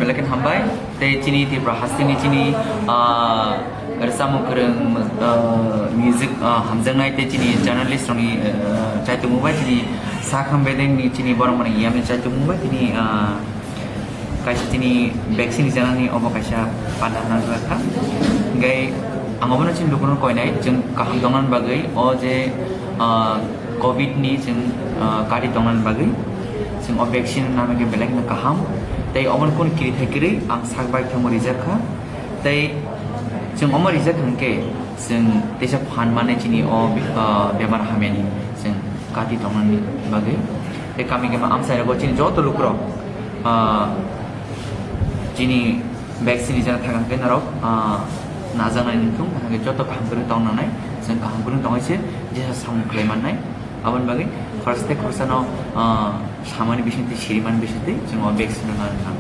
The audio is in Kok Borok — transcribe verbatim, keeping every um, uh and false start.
Belai kheno hambai. Tei chini Tripura hasteni chini, ah, rwchapmung kwrwng, ah, music, ah, hamjaknai tei chini journalist rokni, ah, chaitung bai chini Sakham Bedengni chini borok mani yamni chaitung bai chini, ah, kaisa chini vaccine janani obo kaisa panda nangjakha. Hingke ang obono chini lukurokno koinai chwng kaham tongna bagwi o je, ah, covid ni chwng, ah, kati tongna bagwi chwng o vaccine nangna khe belai kheno kaham. Tei obono kunu kiri thai kwrwi ang sak bai thangma rijak kha. Tei chwng omo rijak hwnkhe chwng teisa phan mane chini o, ah, bemar hamyani chwng kati tongnani bagwi. Tei kami khe amchai rogo chini joto lukurok, ah, chini vaccine rijak thang khe norok, ah, najaknai wngthung, hwnkhe joto kaham kwrwng tong nangnai, chwng kaham kwrwng tongwi se jesa samung khlai mannai. Aboni bagwi khoroksa tei khoroksano, ah, samani bisingtwi, sirimani bisingtwi chwng o vaccine rwna nang.